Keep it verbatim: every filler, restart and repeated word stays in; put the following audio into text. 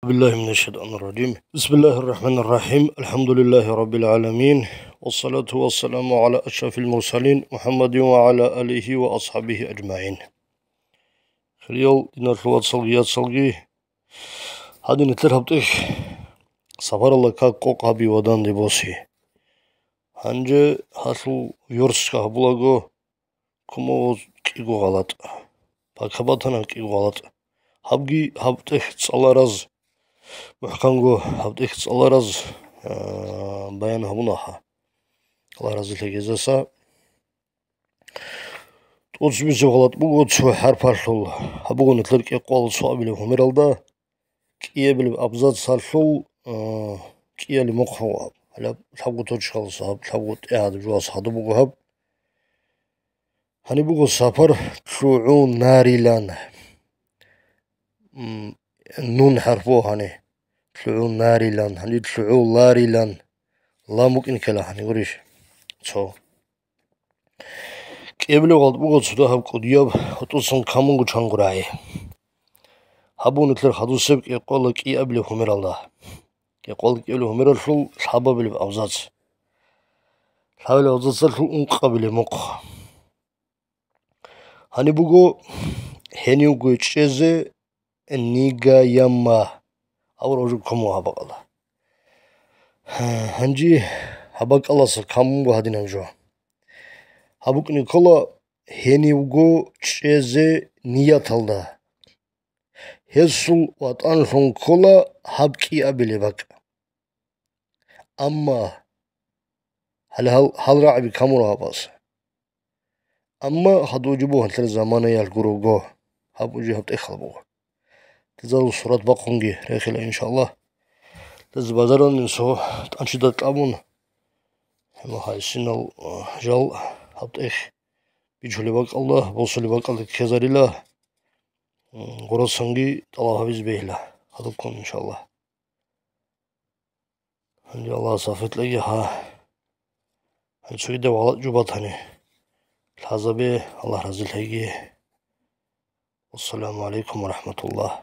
بالله من الشيطان الرجيم. بسم الله الرحمن الرحيم. الحمد لله رب العالمين. والصلاة والسلام على أشرف المرسلين محمد وعلى آله وأصحابه أجمعين. Хириял диналъул вацалги яцалги, гьадин нилъер гьаб тӀехь сапаралда как къокъ гьаби ва данде боси. Гьанже гьалъул верстка гьабулаго, кумав кӀиго гъалатӀ, пакабатана кӀиго гъалатӀ. Гьабги гьаб тӀехь цӀалараз, мухӀканго гьаб тӀехь цӀалараз, а, баян гьабуна гьа. Аллагь разилъагезаса. ТӀоцебесеб гъалатӀ буго цо хӀарпалъул, гьаб буго нилъер кӀикъоялда цо абилеб гьумералда, кӀиабилеб абзацалъул, а, кӀиялимухъ гьаб. Гьалаб лъабго точкалъ гьаб, лъабго тӀегьаб жоялъ гьадаб буго гьаб. Гьаниб буго сапар лъугӀунарилан. М, нун хӀарпу гьани. ЛъугӀунарилан, гьаниб лъугӀуларилан. Ла мукӀин ккела гьани гурищ. Цо. КӀиабилеб гъалатӀ буго цо дагьаб кӀудияб, гьутӀусан камунго чанго рагӀи. Гьаб буго нилъер хадусеб кӀикъоялда кӀиабилеб гьумералда. КӀикъоялда кӀиабилеб гьумералъул лъабабилеб абзац. Лъабабилеб абзацалъул ункъабилеб мухъ. Гьаниб буго гьенивго чӀезе нигаямма абураб жо ккун буго гьаб бакӀалда. Гьанже гьаб бакӀалдаса камунго гьадинаб жо. Гьаб букӀине ккола гьенивго чӀезе нияталда. Гьесул ватӀанлъун ккола гьаб кӀиабилеб бакӀ. Амма гьале гьал, гьал рагӀаби камура гьабаз. Амма гьадув жо буго гьанлъер заманаялъ гурого, гьаб уже гьаб тӀехьал буго. Дезал сурат бахъунги рехила, иншаллагь. Дез базаралъ цо тӀанчида кьабун, гьеб гьайсинал, а, жал гьаб тӀехь бичулеб бакӀалда, босулеб бакӀалда ккезарила, м, гъурасанги тӀалаб гьабизе бегьила. Гьадуккун, иншаллагь. Гьанже Аллагьас тавфикъ кьеги гьа. Гьанже цогидаб гъалатӀ жо батани, лъазабе, Аллагь разилъеги. Вассаламу гӀалайкум ва рахӀматуллагь.